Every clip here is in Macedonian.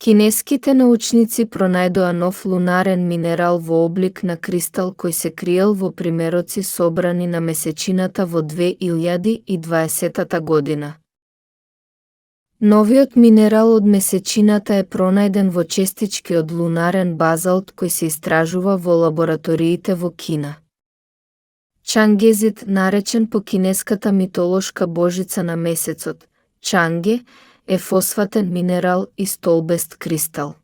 Кинеските научници пронајдоа нов лунарен минерал во облик на кристал кој се криел во примероци собрани на месечината во 2020 година. Новиот минерал од месечината е пронајден во честички од лунарен базалт кој се истражува во лабораториите во Кина. Чангезит, наречен по кинеската митолошка божица на месецот, Чанге, е фосфатен минерал и столбест кристал.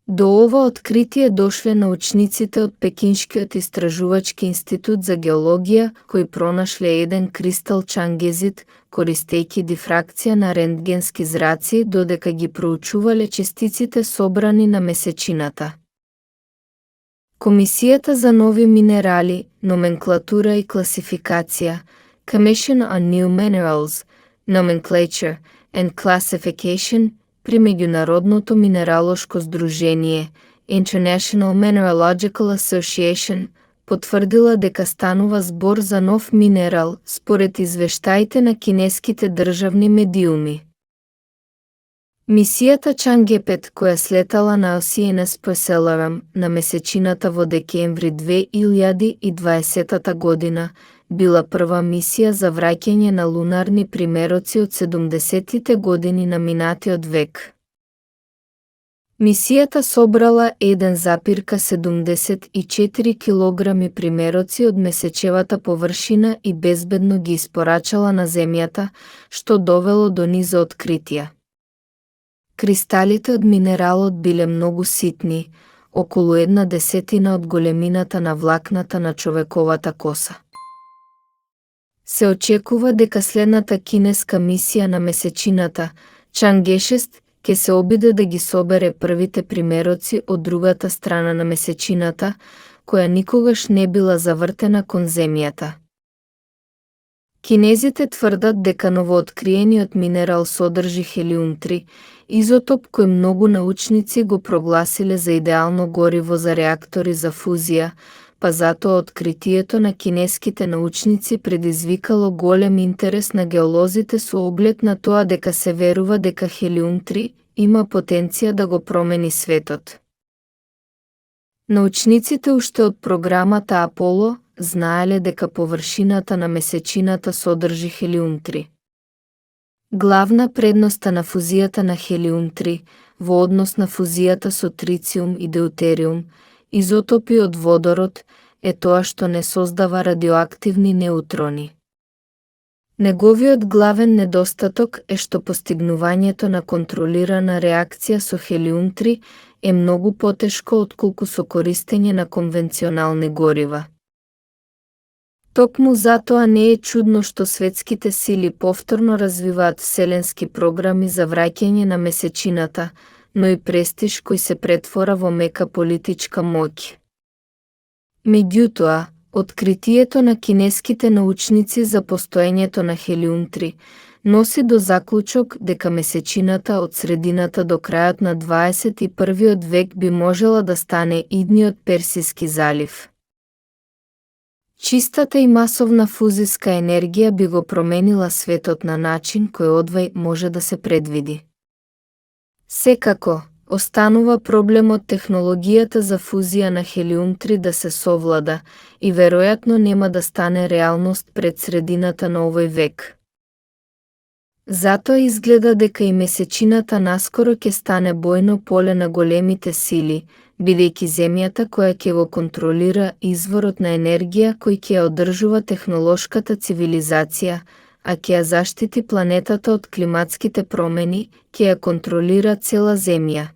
До ова откритие дошле научниците од Пекиншкиот истражувачки институт за геологија, кои пронашле еден кристал чангезит, користејќи дифракција на рентгенски зраци додека ги проучувале частиците собрани на месечината. Комисијата за нови минерали, номенклатура и класификација, Commission on New Minerals, Nomenclature and Classification, при Меѓународното минералошко здружение, International Mineralogical Association, потврдила дека станува збор за нов минерал, според извештаите на кинеските државни медиуми. Мисијата Чанге-5, која слетала на OCNS Perseverance на месечината во декември 2020 година, била прва мисија за враќање на лунарни примероци од 70-тите години на минатиот век. Мисијата собрала 1,74 килограми примероци од месечевата површина и безбедно ги испорачала на Земјата, што довело до низа откритија. Кристалите од минералот биле многу ситни, околу 1/10 од големината на влакната на човековата коса. Се очекува дека следната кинеска мисија на месечината, Чанге-6, ќе се обиде да ги собере првите примероци од другата страна на месечината, која никогаш не била завртена кон Земјата. Кинезите тврдат дека новооткриениот минерал содржи хелиум-3, изотоп кој многу научници го прогласиле за идеално гориво за реактори за фузија, па затоа откритието на кинеските научници предизвикало голем интерес на геолозите со оглед на тоа дека се верува дека хелиум-3 има потенција да го промени светот. Научниците уште од програмата Аполо знаеле дека површината на месечината содржи хелиум-3. Главна предноста на фузијата на хелиум-3 во однос на фузијата со трициум и деутериум, изотопи од водород, е тоа што не создава радиоактивни неутрони. Неговиот главен недостаток е што постигнувањето на контролирана реакција со хелиум-3 е многу потешко отколку со користење на конвенционални горива. Токму затоа не е чудно што светските сили повторно развиваат вселенски програми за враќање на месечината, но и престиж кој се претвора во мека политичка моќ. Меѓутоа, откритието на кинеските научници за постоењето на хелиум-3 носи до заклучок дека месечината од средината до крајот на 21 век би можела да стане идниот Персиски залив. Чистата и масовна фузиска енергија би го променила светот на начин кој одвај може да се предвиди. Секако, останува проблемот технологијата за фузија на хелиум-3 да се совлада и веројатно нема да стане реалност пред средината на овој век. Затоа изгледа дека и месечината наскоро ќе стане бојно поле на големите сили, бидејќи Земјата која ќе го контролира изворот на енергија кој ќе ја одржува технолошката цивилизација, а ќе ја заштити планетата од климатските промени, ќе ја контролира цела Земја.